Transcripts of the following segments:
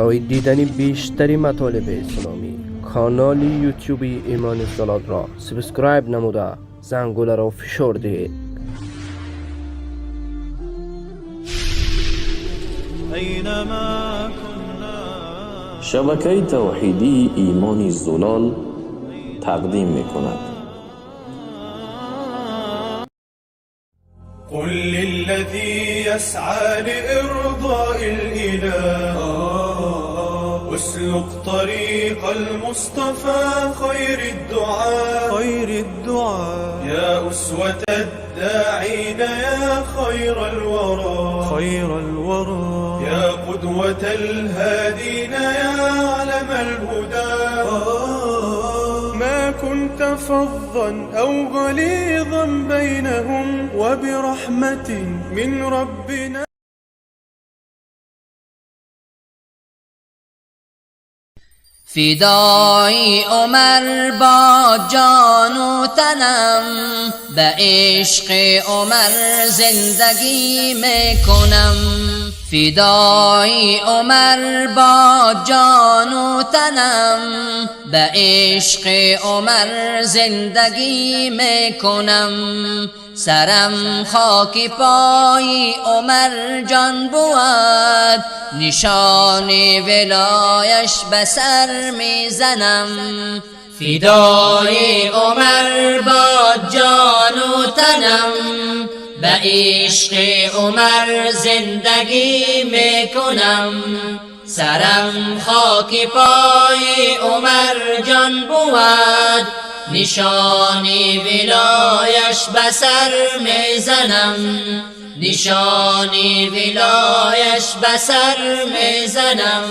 برای دیدن بیشتر مطالب اسلامی کانال یوتیوب ایمان زلال را subscribe نموده زنگوله را فشار دهید. شبکه توحیدی ایمان زلال تقدیم میکند. قل للذي يسعى لإرضاء الإله اسلك طريق المصطفى خير الدعاء خير الدعاء يا أسوة الداعين يا خير الورى خير الورى يا قدوة الهادين يا علم الهدى ما كنت فظا أو غليظا بينهم وبرحمة من ربنا. فدای عمر با جان و تنم، به عشق عمر زندگی میکنم. فدای عمر با جان و تنم، به عشق عمر زندگی میکنم. سرم خاک پای عمر جان بود، نشان ولایش به سر میزنم. فدای عمر با جان و تنم، به عشق عمر زندگی میکنم. سرم خاک پای عمر جان بود، نشان ولایش به سر میزنم. نشان ولایش به سر میزنم.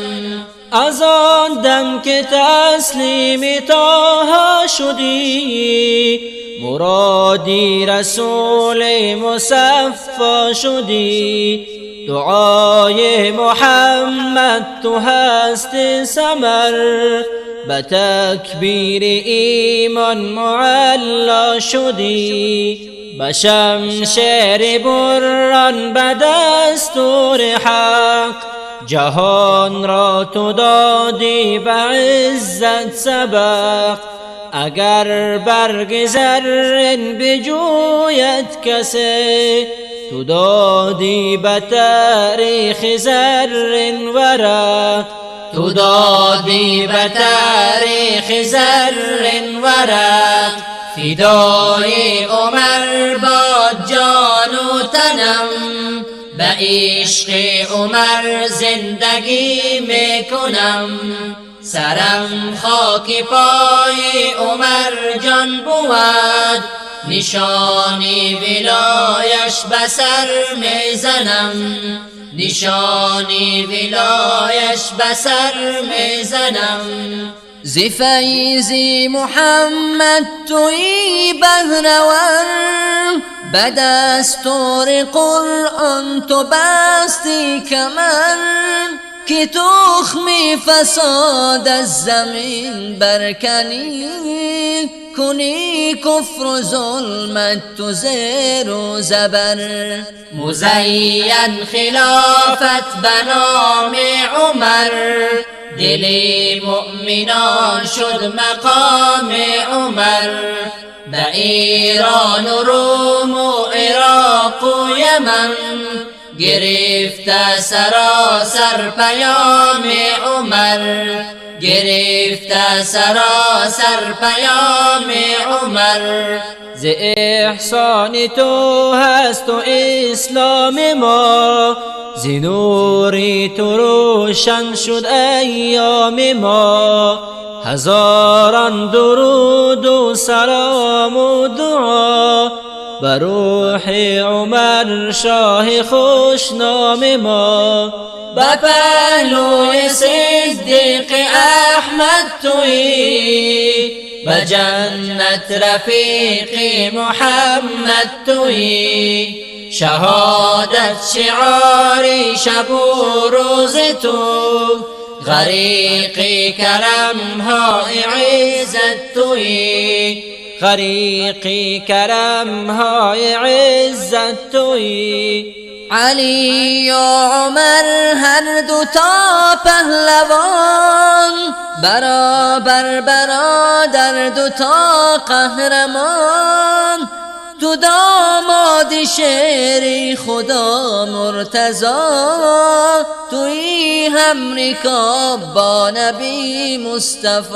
از آن دم که تسلیم طه شدی، مرادی رسول مصفا شدی. دعای محمد تو هست ثمر، به تکبیر ایمان معلا شدی. به شمشیر بران به دستور حق، جهان را تو دادی به عزت سبق. اگر برگ زرین بجوید کسی، تو دادی به تاریخ زرین ورق. تو دادی به تاریخ زرین ورق. فدای عمر با جان و تنم، به عشق عمر زندگی میکنم. سرم خاک پای عمر جان بود، نشان ولایش به سر میزنم. نشان ولایش به سر میزنم. ز فیض محمد تویی بهره ور، به دستور قرآن تو بستی کمر. که تخم فساد از زمین برکنی، کنی کفر و ظلمت تو زیر و زبر. مزین خلافت به نام عمر، دل مؤمنان شد مقام عمر. به ایران و روم و عراق و یمن، گرفته سراسر پیام عمر. گرفته سراسر پیام عمر. ز احسان تو هست و اسلام ما، ز نور تو روشن شد ایام ما. هزاران درود و سلام و دعا، بر روح عمر شاه خوشنام ما. به پهلوی صدیق احمد تویی، به جنت رفیق محمد تویی. شهادت شعاری شب و روز تو، غریق کرم های عزت تویی. غریق کرم های عزت تویی. علی و عمر هر دو تا پهلوان، برابر برادر دو تا قهرمان. تو داماد شیری خدا مرتضی، توی هم رکاب با نبی مصطفی.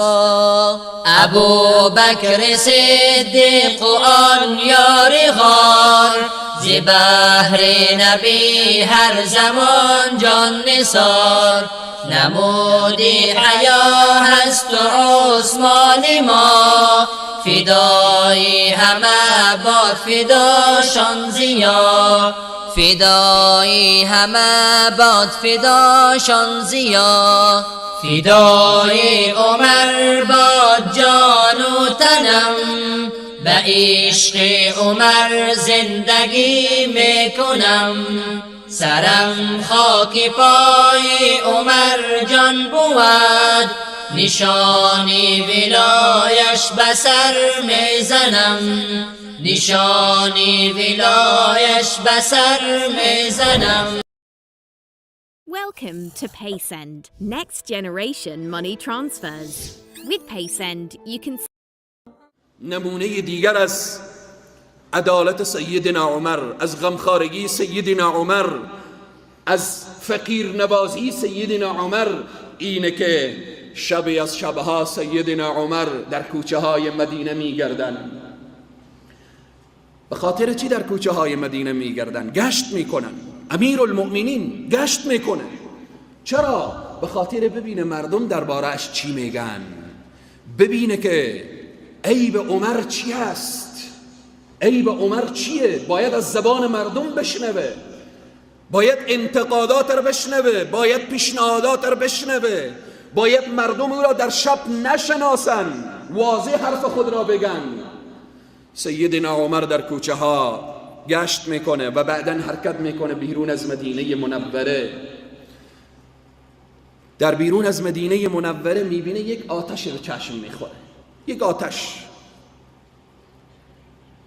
ابو بکر صدیق و آن یار غار، ز بهر نبی هر زمان جان نثار. نمودی حیا هست و عثمان ما، فدای همه باد فداشان زیا، فدای همه باد فداشان زیا. فدای عمر باد جان و تنم، به عشق عمر زندگی میکنم. سرم خاک پای عمر جان بود، نشانی ولایش به سر میزنم، نشانی ولایش به سر میزنم. Welcome to PaySend, next generation money transfers. With PaySend, you can نمونه دیگر از عدالت سیدنا عمر، از غمخوارگی سیدنا عمر، از فقیر نوازی سیدنا عمر اینه که شبی از شبها سیدنا عمر در کوچه های مدینه میگردن. به خاطر چی در کوچه های مدینه میگردن؟ گشت میکنن. امیر المؤمنین گشت میکنه. چرا؟ به خاطر ببینه مردم درباره‌اش چی میگن، ببینه که عیب عمر چی هست، عیب عمر چیه. باید از زبان مردم بشنوه، باید انتقادات رو بشنوه، باید پیشنهادات رو بشنوه، باید مردم او را در شب نشناسن، واضح حرف خود را بگن. سیدنا عمر در کوچه ها گشت میکنه و بعدا حرکت میکنه بیرون از مدینه منوره. در بیرون از مدینه منوره میبینه یک آتش به چشم میخوره، یک آتش.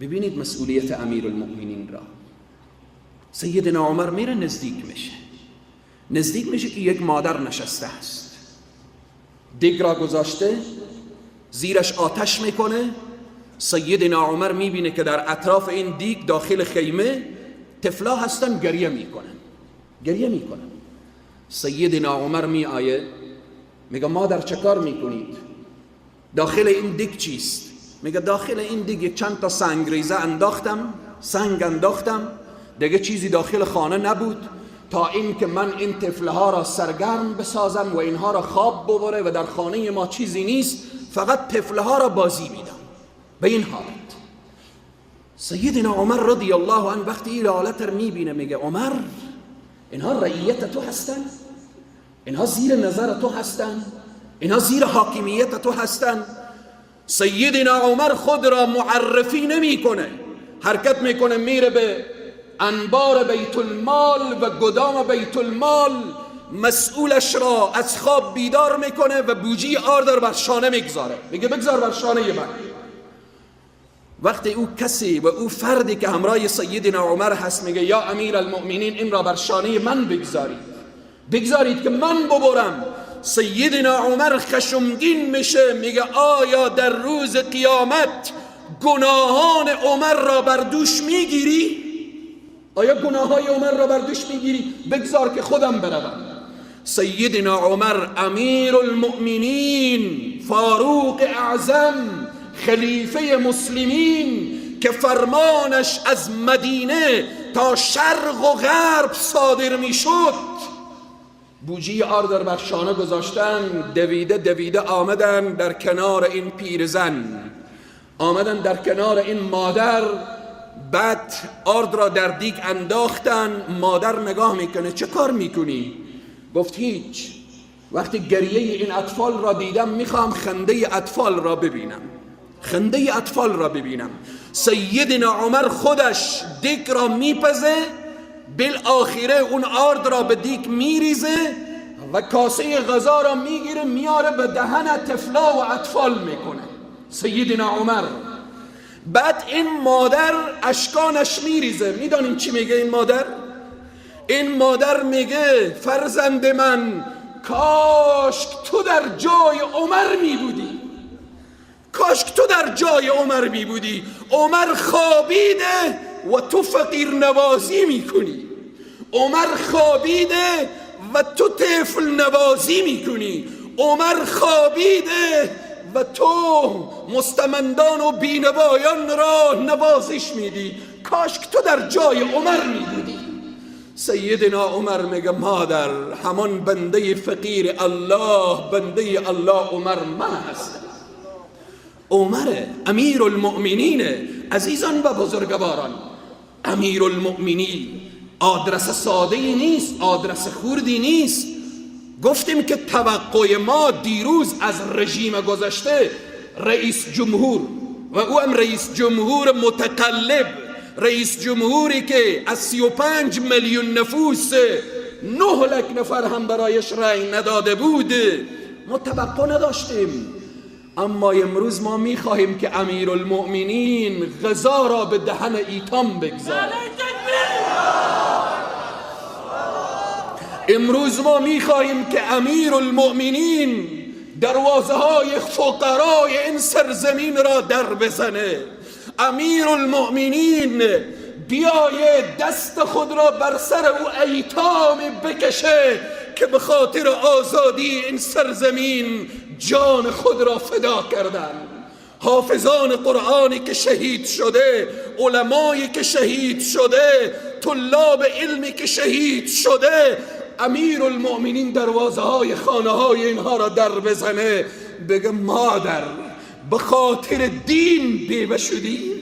ببینید مسئولیت امیرالمؤمنین را. سیدنا عمر میره نزدیک میشه، نزدیک میشه که یک مادر نشسته است، دیگ را گذاشته، زیرش آتش میکنه. سیدنا عمر میبینه که در اطراف این دیگ داخل خیمه طفلا هستن، گریه میکنن، گریه میکنن. سیدنا عمر میآیه میگه مادر چه کار میکنید؟ داخل این دیگ چیست؟ میگه داخل این دیگ چند تا سنگ ریزه انداختم، سنگ انداختم، دیگه چیزی داخل خانه نبود تا اینکه من این طفلها را سرگرم بسازم و اینها را خواب ببره و در خانه ما چیزی نیست، فقط طفلها را بازی میدم. به این حالت سیدنا عمر رضی الله عنه وقتی این حالت رو میبینه میگه عمر، اینها رعیت تو هستن، اینها زیر نظر تو هستن، اینها زیر حاکمیت تو هستن. سیدنا عمر خود را معرفی نمیکنه، حرکت میکنه میره به انبار بیت المال و گدام بیت المال، مسئولش را از خواب بیدار میکنه و بوجی آرد بر شانه میگذاره، میگه بگذار بر شانه من. وقتی او کسی و او فردی که همراه سیدنا عمر هست میگه یا امیر المؤمنین این را بر شانه من بگذارید، بگذارید که من ببرم. سیدنا عمر خشمگین میشه، میگه آیا در روز قیامت گناهان عمر را بر دوش میگیری؟ آیا گناههای عمر را بر دوش میگیری؟ بگذار که خودم بروم. سیدنا عمر امیر المؤمنین، فاروق اعظم، خلیفه مسلمین که فرمانش از مدینه تا شرق و غرب صادر میشد، بوجی آرد بر شانه گذاشتن، دویده دویده آمدن در کنار این پیرزن، آمدن در کنار این مادر، بعد آرد را در دیگ انداختن. مادر نگاه میکنه چه کار میکنی؟ گفت هیچ، وقتی گریه این اطفال را دیدم میخوام خنده اطفال را ببینم، خنده اطفال را ببینم. سیدنا عمر خودش دیگ را میپزه، بالآخره اون آرد را به دیگ میریزه و کاسه غذا را میگیره میاره به دهن طفلا و اطفال میکنه سیدنا عمر. بعد این مادر اشکانش میریزه. میدانیم چی میگه این مادر؟ این مادر میگه فرزند من، کاش تو در جای عمر می بودی، کاش تو در جای عمر می بودی. عمر خوابیده و تو فقیر نوازی میکنی، عمر خوابیده و تو طفل نوازی میکنی، عمر خوابیده و تو مستمندان و بینوایان را نوازش میدی. کاش تو در جای عمر می بودی. سیدنا عمر میگه مادر، همان بنده فقیر الله، بنده الله عمر من هستم. عمر امیر المؤمنین. عزیزان و بزرگواران، امیر المؤمنین آدرس ساده نیست، آدرس خوردی نیست. گفتیم که توقع ما دیروز از رژیم گذشته رئیس جمهور، و او هم رئیس جمهور متقلب، رئیس جمهوری که از 35 میلیون نفوس 9 لک نفر هم برایش رأی نداده بود، ما توقع نداشتیم. اما امروز ما میخواهیم که امیرالمؤمنین غذا را به دهن ایتام بگذارد. امروز ما میخواهیم که امیرالمؤمنین دروازه های فقرای این سرزمین را در بزنه. امیرالمؤمنین بیای دست خود را بر سر او ایتام بکشه که به خاطر آزادی این سرزمین جان خود را فدا کردن. حافظان قرآنی که شهید شده، علمایی که شهید شده، طلاب علمی که شهید شده، امیرالمؤمنین دروازه های خانه های اینها را در بزنه، بگه مادر به خاطر دین بیوه شدی،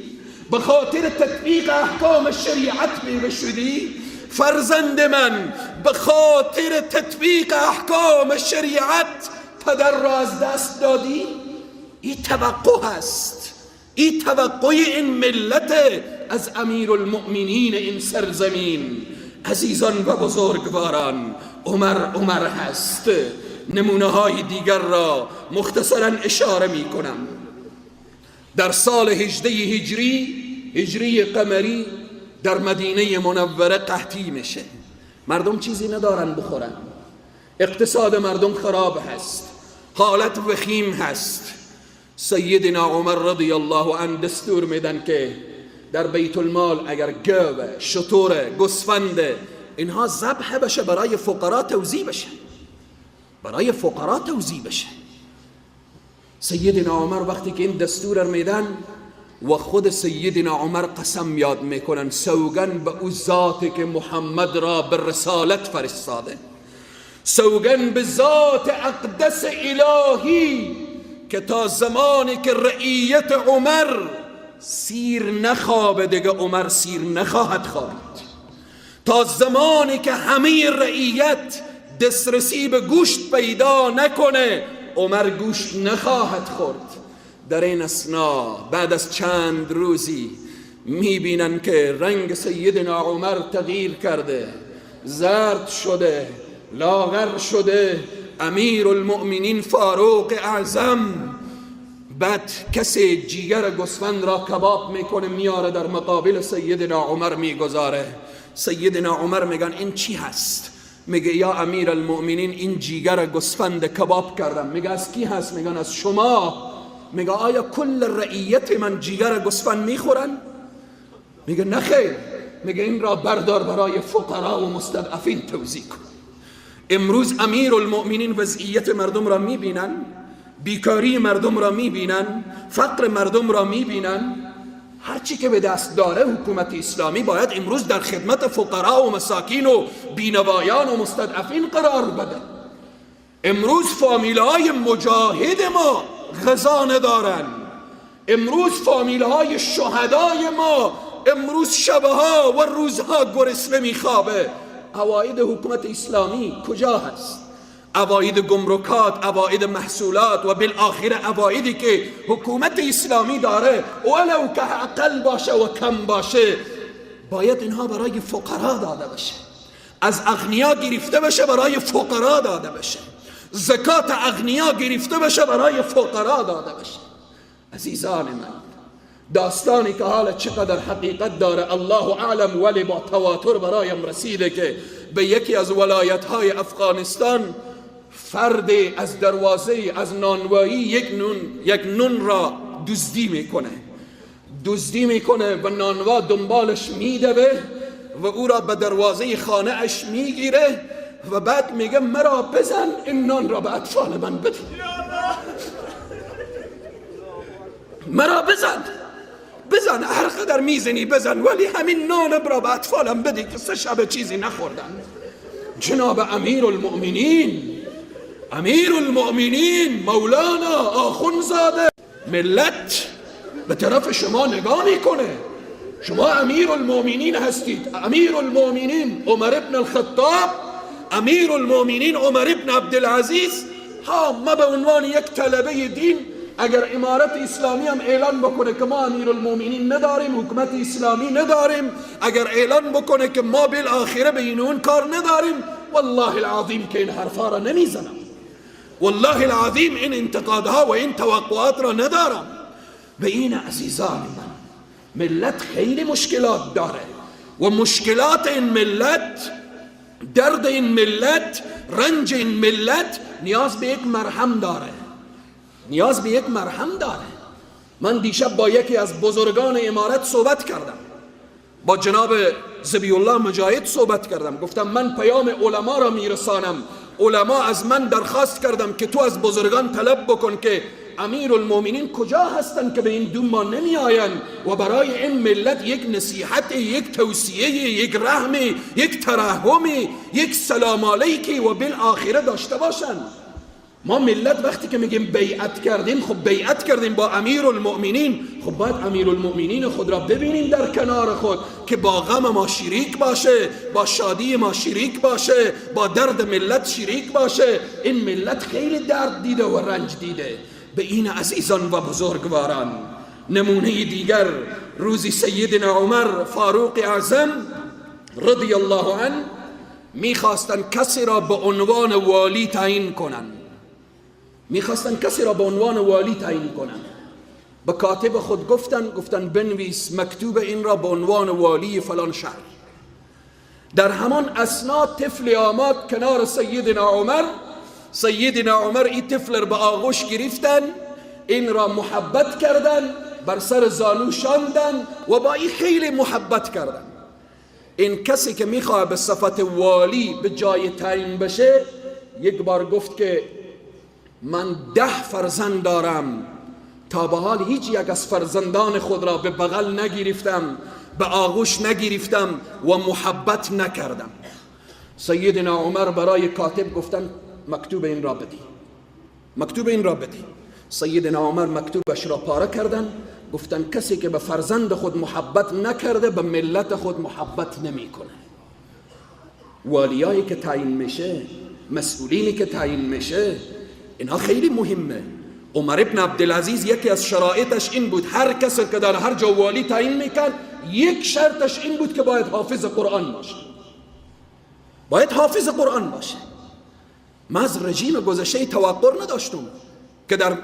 به خاطر تطبیق احکام شریعت بیوه شدی، فرزند من به خاطر تطبیق احکام شریعت پدر را از دست دادی. این توقع هست، این توقع این ملت از امیرالمؤمنین این سرزمین. عزیزان و بزرگواران، عمر عمر هست. نمونه های دیگر را مختصرا اشاره می کنم. در سال 18 هجری، هجری قمری، در مدینه منوره قحطی میشه. مردم چیزی ندارن بخورن، اقتصاد مردم خراب هست، حالت وخیم هست. سیدنا عمر رضی الله عنه دستور میدن که در بیت المال اگر گاو، شتر، گوسفند اینها ذبح بشه برای فقرا توزیع بشه، برای فقرا توزیع بشه. سیدنا عمر وقتی که این دستور میدن و خود سیدنا عمر قسم یاد میکنن، سوگن به او ذاتی که محمد را به رسالت فرستاده، سوگن به ذات اقدس الهی که تا زمانی که رعیت عمر سیر نخوابه دیگه عمر سیر نخواهد خوابید، تا زمانی که همه رعیت دسترسی به گوشت پیدا نکنه عمر گوشت نخواهد خورد. در این اثنا بعد از چند روزی میبینن که رنگ سیدنا عمر تغییر کرده، زرد شده، لاغر شده. امیرالمؤمنین فاروق اعظم بعد کسی جیگر گوسفند را کباب میکنه میاره در مقابل سیدنا عمر میگذاره. سیدنا عمر میگن این چی هست؟ میگه یا امیرالمؤمنین این جیگر گوسفند کباب کردم. میگه از کی هست؟ میگن از شما. میگه آیا کل رعیت من جیگر گوسفند میخورن؟ میگه نه خیر. میگه این را بردار برای فقرا و مستضعفین توزیع کن. امروز امیرالمؤمنین وضعیت مردم را میبینن، بیکاری مردم را میبینن، فقر مردم را میبینن. هرچی که به دست داره حکومت اسلامی باید امروز در خدمت فقرا و مساکین و بینوایان و مستضعفین قرار بده. امروز فامیلهای مجاهد ما غذا ندارن، امروز فامیلهای شهدای ما امروز شبها و روزها گرسنه میخوابه. عواید حکومت اسلامی کجا هست؟ عواید گمرکات، عواید محصولات و بالآخره عوایدی که حکومت اسلامی داره ولو که اقل باشه و کم باشه باید اینها برای فقرا داده بشه، از اغنیا گرفته بشه برای فقرا داده بشه، زکات اغنیا گرفته بشه برای فقرا داده بشه. عزیزان من، داستانی که حالا چقدر حقیقت داره الله اعلم، ولی با تواتر برایم رسیده که به یکی از ولایت‌های افغانستان فرد از دروازه از نانوایی یک نون را دزدی میکنه و نانوا دنبالش میدوه و او را به دروازه خانه اش میگیره و بعد میگه مرا بزن، این نان را به اطفال من بده. مرا بزن، هر قدر میزنی بزن، ولی همین نان را به اطفالم بده که 3 شب چیزی نخوردن. جناب امیرالمؤمنین، مولانا آخونزاده، ملت به طرف شما نگاه میکنه. شما امیرالمؤمنین هستید. امیرالمؤمنین عمر ابن الخطاب، امیرالمؤمنین عمر ابن عبدالعزیز. ها، ما به عنوان یک طلبه دین اگر امارت اسلامی هم اعلان بکنه که ما امیرالمؤمنین نداریم، حکومت اسلامی نداریم، اگر اعلان بکنه که ما بالآخره به این اون کار نداریم، والله العظیم که این حرفا را نمیزنم، والله العظیم این انتقادها و این توقعات را ندارم. به این عزیزان من، ملت خیلی مشکلات داره و مشکلات این ملت، درد این ملت، رنج این ملت نیاز به یک مرهم داره، نیاز به یک مرهم داره. من دیشب با یکی از بزرگان امارت صحبت کردم، با جناب ذبیح الله مجاهد صحبت کردم. گفتم من پیام علما را میرسانم، علما از من درخواست کردم که تو از بزرگان طلب بکن که امیرالمؤمنین کجا هستند که به این دو ما نمی آیند و برای این ملت یک نصیحت، یک توصیه، یک رحم، یک ترحم، یک سلام علیکی و بالآخره داشته باشند. ما ملت وقتی که میگیم بیعت کردیم، خب بیعت کردیم با امیرالمؤمنین، خب باید امیرالمؤمنین خود را ببینیم در کنار خود که با غم ما شریک باشه، با شادی ما شریک باشه، با درد ملت شریک باشه. این ملت خیلی درد دیده و رنج دیده. به این عزیزان و بزرگواران، نمونه دیگر، روزی سیدنا عمر فاروق اعظم رضی الله عنه میخواستن کسی را به عنوان والی تعیین کنن، میخواستن کسی را به عنوان والی تعیین کنن. به کاتب خود گفتن بنویس مکتوب این را به عنوان والی فلان شهر. در همان اثنا طفل آمد کنار سیدنا عمر. سیدنا عمر این طفل را به آغوش گرفتن، این را محبت کردن، بر سر زانو شاندن و با این خیلی محبت کردن. این کسی که میخواه به صفت والی به جای تعیین بشه، یک بار گفت که من 10 فرزند دارم، تا به حال هیچ یک از فرزندان خود را به بغل نگرفتم، به آغوش نگرفتم و محبت نکردم. سیدنا عمر برای کاتب گفتن مکتوب این را بدی، مکتوب این را بدی. سیدنا عمر مکتوبش را پاره کردن، گفتن کسی که به فرزند خود محبت نکرده به ملت خود محبت نمیکنه. والیایی که تعیین میشه، مسئولینی که تعیین میشه، اینها خیلی مهمه. عمر ابن عبدالعزیز یکی از شرایطش این بود، هر کسی که در هر جا والی تعیین میکرد، یک شرطش این بود که باید حافظ قرآن باشه، باید حافظ قرآن باشه. من از رژیم گذشته توقع نداشتم که در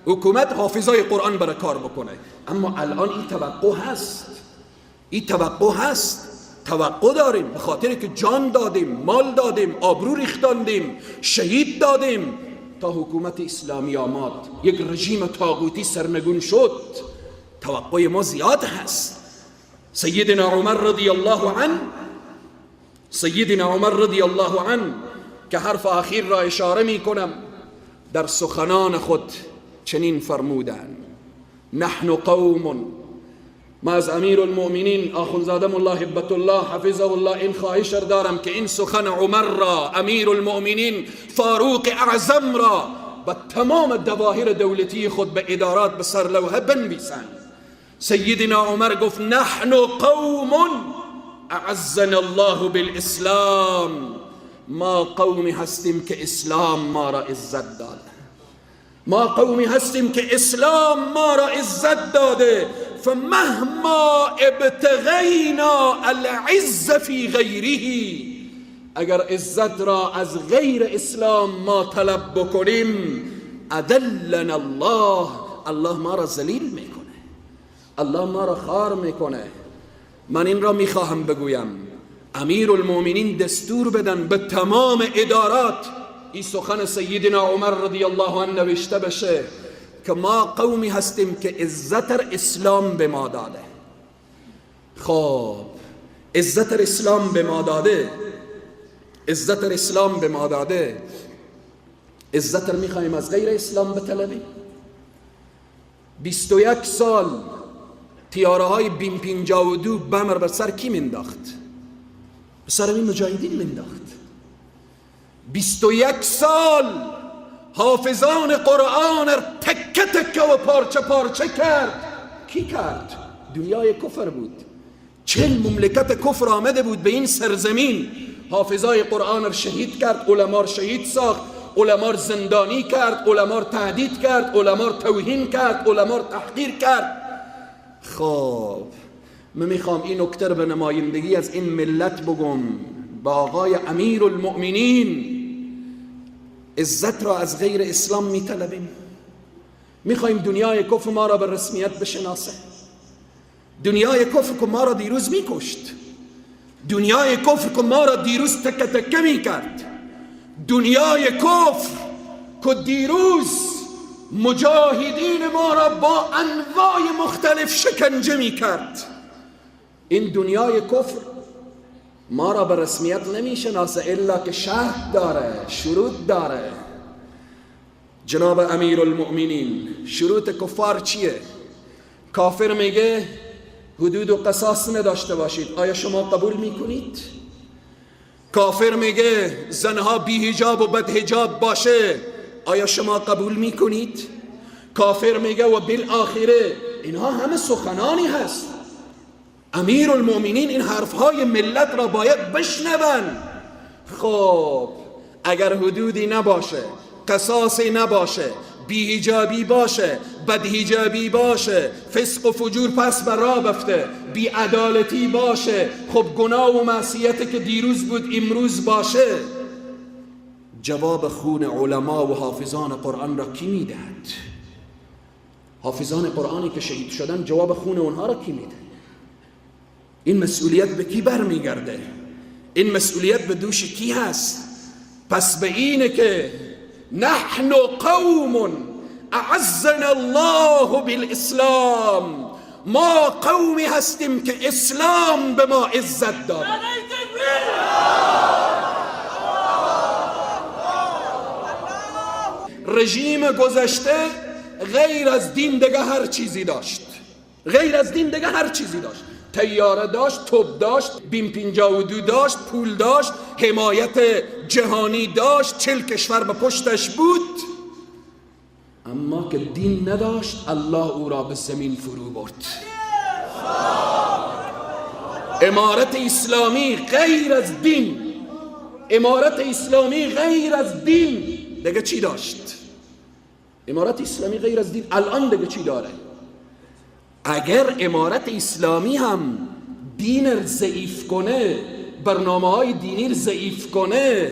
حکومت حافظای قرآن برای کار بکنه، اما الان این توقع هست، این توقع هست. توقع داریم به خاطر که جان دادیم، مال دادیم، آبرو ریختاندیم، شهید دادیم تا حکومت اسلامی آمد، یک رژیم طاغوتی سرنگون شد. توقع ما زیاد هست. سیدنا عمر رضی الله عنه، سیدنا عمر رضی الله عنه که حرف اخیر را اشاره می کنم، در سخنان خود چنین فرمودند: نحن قوم. ما از امیر المؤمنین آخوندزاده الله هبت الله حفظه الله این خواهش دارم که این سخن عمر را، امیر المؤمنین فاروق اعظم را، به تمام دواهر دولتی خود، به ادارات، به سرلوحه بنویسند. سیدنا عمر گفت: نحن قوم اعزنا الله بالاسلام. ما قومی هستیم که اسلام ما را عزت داده، ما قومی هستیم که اسلام ما را عزت داده. فمهما ابتغینا العز فی غیره، اگر عزت را از غیر اسلام ما طلب بکنیم، اذلنا الله، الله ما را ذلیل میکنه. الله ما را خار میکنه. من این را میخواهم بگویم، امیرالمؤمنین دستور بدن به تمام ادارات این سخن سیدنا عمر رضی الله عنه نوشته بشه که ما قومی هستیم که عزت اسلام به ما داده. خب عزت اسلام به ما داده، عزت اسلام به ما داده، عزت میخوایم از غیر اسلام بطلبیم؟ 21 سال تیاره های بیم 52 بمر بر سر کی منداخت؟ به سر این مجاهدین منداخت. 21 سال حافظان قرآن تکه تکه و پارچه پارچه کرد. کی کرد؟ دنیای کفر بود. 40 مملکت کفر آمده بود به این سرزمین، حافظای قرآن را شهید کرد، علما را شهید ساخت، علما را زندانی کرد، علما را تهدید کرد، علما را توهین کرد، علما را تحقیر کرد. خب من میخوام این نکته رو به نمایندگی از این ملت بگم با آقای امیرالمؤمنین. عزت را از غیر اسلام میطلبیم، میخوایم دنیای کفر ما را به رسمیت بشناسه. دنیای کفر که ما را دیروز میکشت، دنیای کفر که ما را دیروز تکه تکه میکرد، دنیای کفر که دیروز مجاهدین ما را با انواع مختلف شکنجه میکرد، این دنیای کفر ما را به رسمیت نمیشناسه الا که شرط داره، شروط داره. جناب امیرالمؤمنین، شروط کفار چیه؟ کافر میگه حدود و قصاص نداشته باشید، آیا شما قبول میکنید؟ کافر میگه زنها بی حجاب و بد حجاب باشه، آیا شما قبول میکنید؟ کافر میگه و بالآخره. اینها همه سخنانی هست. امیرالمؤمنین این حرفهای ملت را باید بشنون. خب اگر حدودی نباشه، قصاصی نباشه، بی‌حجابی باشه، بدحجابی باشه، فسق و فجور پس بر راه بفته، بی‌عدالتی باشه، خب گناه و معصیت که دیروز بود امروز باشه، جواب خون علما و حافظان قرآن را کی میدهد؟ حافظان قرآنی که شهید شدن جواب خون اونها را کی میده؟ این مسئولیت به کی برمیگرده؟ این مسئولیت به دوش کی هست؟ پس به اینه که نحن قوم اعزنا الله بالاسلام، ما قومی هستیم که اسلام به ما عزت داد. رژیم گذشته غیر از دین دیگه هر چیزی داشت، غیر از دین دیگه هر چیزی داشت، طیاره داشت، توپ داشت، بیم 52 داشت، پول داشت، حمایت جهانی داشت، 40 کشور به پشتش بود، اما که دین نداشت الله او را به زمین فرو برد. امارت اسلامی غیر از دین، امارت اسلامی غیر از دین دیگه چی داشت؟ امارت اسلامی غیر از دین الان دیگه چی داره؟ اگر امارت اسلامی هم دین ضعیف کنه، برنامه های دینی ضعیف کنه،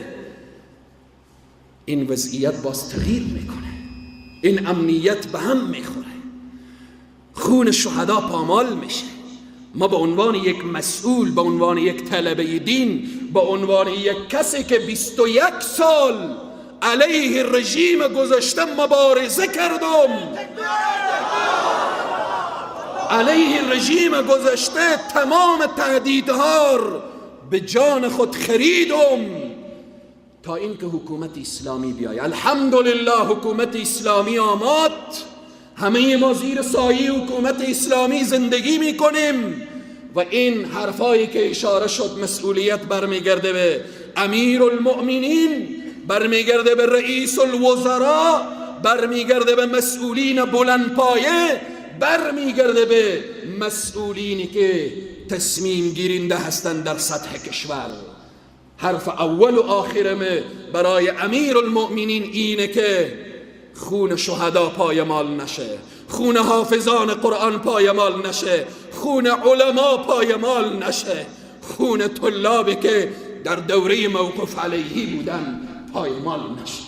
این وضعیت باز تغییر میکنه، این امنیت به هم میخوره، خون شهدا پامال میشه. ما به عنوان یک مسئول، به عنوان یک طلبه دین، به عنوان یک کسی که 21 سال علیه رژیم گذشته مبارزه کردم، علیه رژیم گذشته تمام تهدیدها به جان خود خریدم تا اینکه حکومت اسلامی بیاید. الحمدلله حکومت اسلامی آمد، همه ما زیر سایه حکومت اسلامی زندگی میکنیم و این حرفایی که اشاره شد مسئولیت برمیگرده به امیرالمؤمنین، برمیگرده به رئیس الوزراء، برمیگرده به مسئولین بلندپایه، برمیگرده به مسئولینی که تصمیم گیرنده هستند در سطح کشور. حرف اول و آخرم برای امیرالمؤمنین اینه که خون شهدا پایمال نشه، خون حافظان قرآن پایمال نشه، خون علما پایمال نشه، خون طلابی که در دوره موقف علیهی بودن پایمال نشه.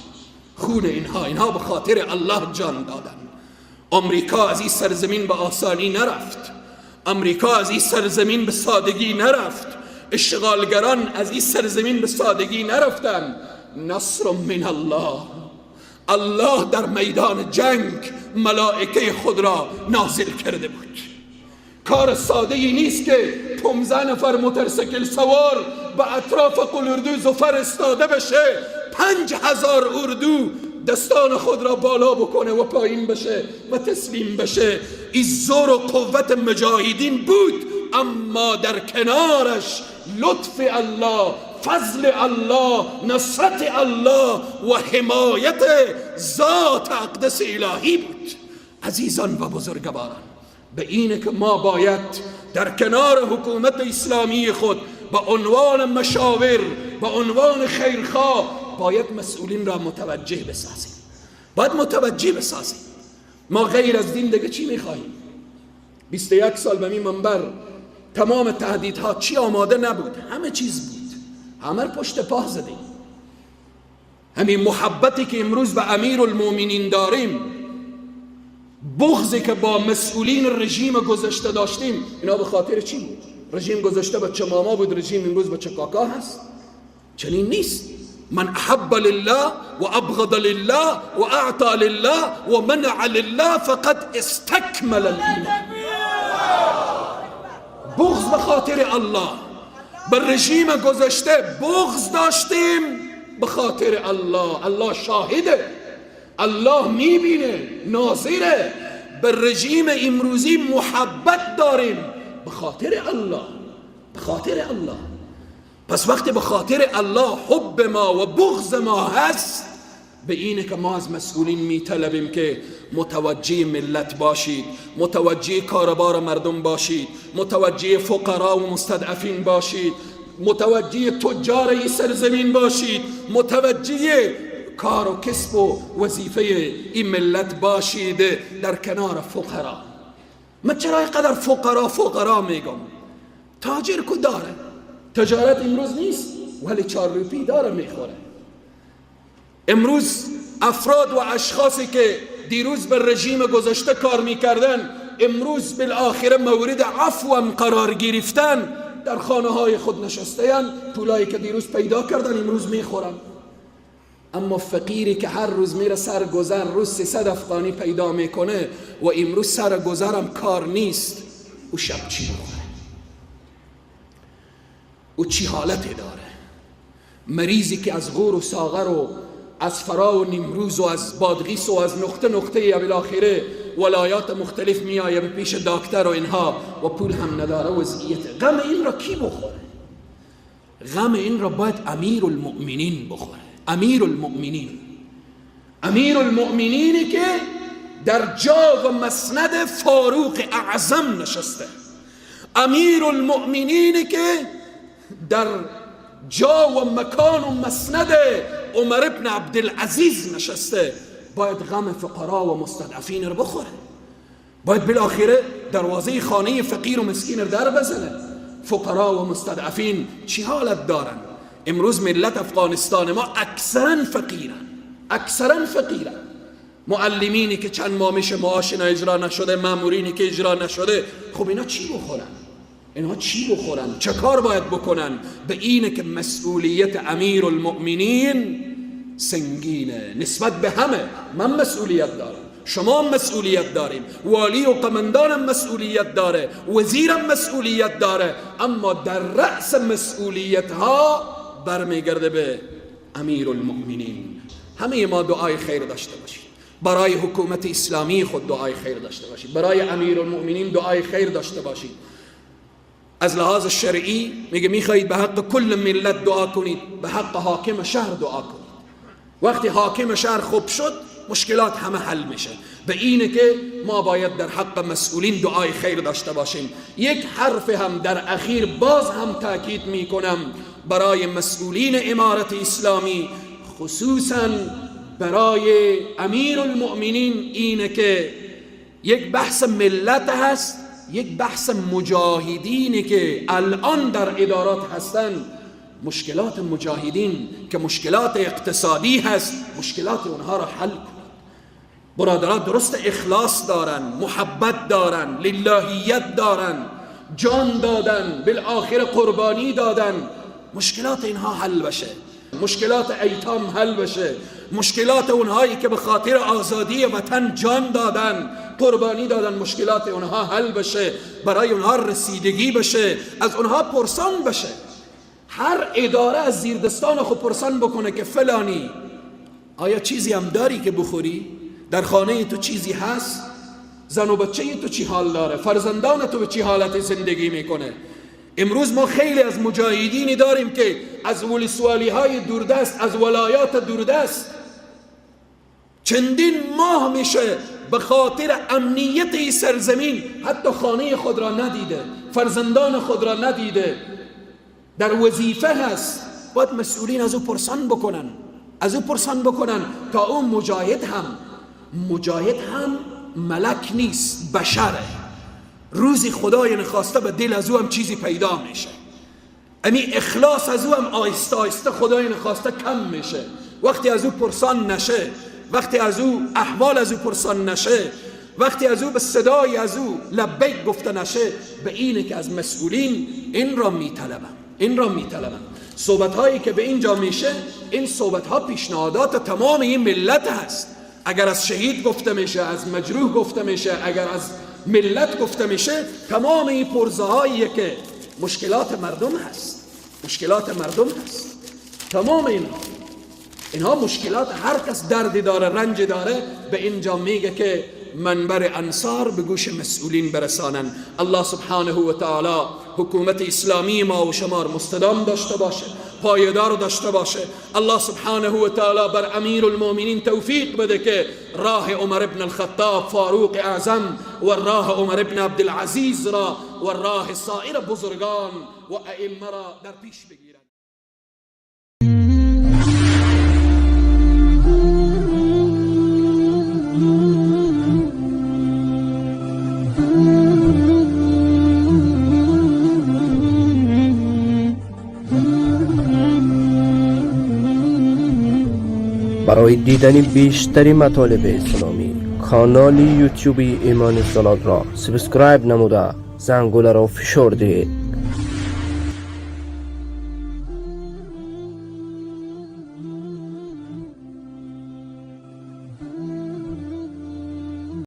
خون اینها به خاطر الله جان دادن. آمریکا از این سرزمین به آسانی نرفت، آمریکا از این سرزمین به سادگی نرفت، اشغالگران از این سرزمین به سادگی نرفتن. نصر من الله، الله در میدان جنگ ملائکه خود را نازل کرده بود. کار ساده ای نیست که 15 نفر موتورسیکل سوار به اطراف قلوردو فرستاده بشه، 5000 اردو دستان خود را بالا بکنه و پایین بشه و تسلیم بشه. این زور و قوت مجاهدین بود، اما در کنارش لطف الله، فضل الله، نصرت الله و حمایت ذات اقدس الهی بود. عزیزان و بزرگواران، به اینه که ما باید در کنار حکومت اسلامی خود به عنوان مشاور، به عنوان خیرخواه، باید مسئولین را متوجه بسازیم. باید متوجه بسازیم. ما غیر از دین دیگه چی میخواهیم؟ 21 سال به می منبر تمام تهدیدها چی آماده نبود، همه چیز بود، همه پشت پا زدیم. همین محبتی که امروز به امیرالمومنین داریم، بغضی که با مسئولین رژیم گذشته داشتیم، اینا به خاطر چی بود؟ رژیم گذشته بچه ماما بود، رژیم امروز بچه کاکا هست. چنین نیست. من احب لله و ابغض لله و اعطى لله و منع لله فقد استکمل الایمان. بغض به خاطر الله، به رژیم گذشته بغض داشتیم به خاطر الله. الله شاهده، الله میبینه، ناظره. به رژیم امروزی محبت داریم به خاطر الله، به خاطر الله. پس وقتی به خاطر الله حب ما و بغض ما هست، به اینه که ما از مسئولین میطلبیم که متوجه ملت باشید، متوجه کاربار مردم باشید، متوجه فقرا و مستضعفین باشید، متوجه تجار این سرزمین باشید، متوجه کار و کسب و وظیفه این ملت باشید در کنار فقرا. من چرا اینقدر فقرا فقرا میگم؟ تاجر کو داره، تجارت امروز نیست ولی 4 روپی داره میخوره. امروز افراد و اشخاصی که دیروز به رژیم گذشته کار میکردن، امروز بالآخره مورد عفو هم قرار گرفتن، در خانه های خود نشسته‌اند، پولایی که دیروز پیدا کردن امروز میخورن. اما فقیری که هر روز میره سر گذر، روز 300 افغانی پیدا میکنه و امروز سر گذرم کار نیست، او شب چی بخوره؟ او چی حالتی داره؟ مریضی که از غور و ساغر و از فرا و نیمروز و از بادغیس و از نقطه نقطه یا بالاخره ولایات مختلف میآید به پیش دکتر و اینها و پول هم نداره، وضعیت غم این را کی بخوره؟ غم این را باید امیرالمؤمنین بخوره. امیرالمؤمنین، امیرالمؤمنینی که در جا و مسند فاروق اعظم نشسته، امیرالمؤمنینی که در جا و مکان و مسند عمر ابن عبدالعزیز نشسته، باید غم فقرا و مستضعفین رو بخوره. باید بالاخره دروازه خانه فقیر و مسکین رو در بزنه. فقرا و مستضعفین چی حالت دارن؟ امروز ملت افغانستان ما اکثرا فقیرن، اکثرا فقیرن. معلمینی که چند ماه میشه معاش اجرا نشده، مامورینی که اجرا نشده، خب اینا چی بخورن؟ اینها چی بخورن؟ چه کار باید بکنن؟ به اینه که مسئولیت امیرالمؤمنین سنگینه نسبت به همه. من مسئولیت دارم، شما مسئولیت داریم، والی و قمندانم مسئولیت داره، وزیرم مسئولیت داره، اما در رأس مسئولیت ها برمیگرده به امیرالمؤمنین. همه ما دعای خیر داشته باشیم برای حکومت اسلامی خود، دعای خیر داشته باشید برای امیرالمؤمنین، دعای خیر داشته باشید. از لحاظ شرعی میگه میخواهید به حق کل ملت دعا کنید، به حق حاکم شهر دعا کنید. وقتی حاکم شهر خوب شد، مشکلات همه حل میشه. به اینه که ما باید در حق مسئولین دعای خیر داشته باشیم. یک حرف هم در اخیر باز هم تاکید میکنم برای مسئولین امارت اسلامی، خصوصا برای امیرالمؤمنین، اینه که یک بحث ملت هست، یک بحث مجاهدینه که الان در ادارات هستن. مشکلات مجاهدین که مشکلات اقتصادی هست، مشکلات اونها را حل کنید. برادرها درست اخلاص دارن، محبت دارن، للهیت دارن، جان دادن، بالآخر قربانی دادن. مشکلات اینها حل بشه، مشکلات ایتام حل بشه، مشکلات اونهایی که به خاطر آزادی وطن جان دادن، قربانی دادن، مشکلات اونها حل بشه، برای اونها رسیدگی بشه، از اونها پرسان بشه. هر اداره از زیردستان خود پرسان بکنه که فلانی آیا چیزی هم داری که بخوری؟ در خانه تو چیزی هست؟ زن و بچه تو چی حال داره؟ فرزندان تو به چی حالت زندگی میکنه؟ امروز ما خیلی از مجاهدینی داریم که از ولسوالی های دوردست، از ولایات دوردست چندین ماه میشه به خاطر امنیت این سرزمین حتی خانه خود را ندیده، فرزندان خود را ندیده، در وظیفه هست. باید مسئولین از او پرسان بکنن، از او پرسان بکنن تا او مجاهد هم ملک نیست، بشره. روزی خدای نخواسته به دل از او هم چیزی پیدا میشه، امی اخلاص از او هم آهسته آهسته خدای نخواسته کم میشه. وقتی از او پرسان نشه، وقتی از او احوال از او پرسان نشه، وقتی از او به صدای از او لبیک گفته نشه، به اینه که از مسئولین این را میطلبم، این را میطلبم. صحبت هایی که به اینجا میشه، این صحبت ها پیشنهادات تمام این ملت هست. اگر از شهید گفته میشه، از مجروح گفته میشه، اگر از ملت گفته میشه، تمام این پرزه هایی که مشکلات مردم هست، مشکلات مردم هست، تمام اینها مشکلات. هر کس دردی داره، رنج داره، به اینجا میگه که منبر انصار به گوش مسئولین برسانن. الله سبحانه و تعالی حکومت اسلامی ما و شما مستدام داشته باشه، پایدار داشته باشه. الله سبحانه و تعالی بر امیر المؤمنین توفیق بده که راه عمر ابن الخطاب فاروق اعظم و راه عمر ابن عبدالعزیز را و راه سایر بزرگان و ائمه را در پیش بگیرند. برای دیدن بیشتر مطالب اسلامی کانال یوتیوب ایمان زلال را subscribe نموده زنگوله را فشار دهید.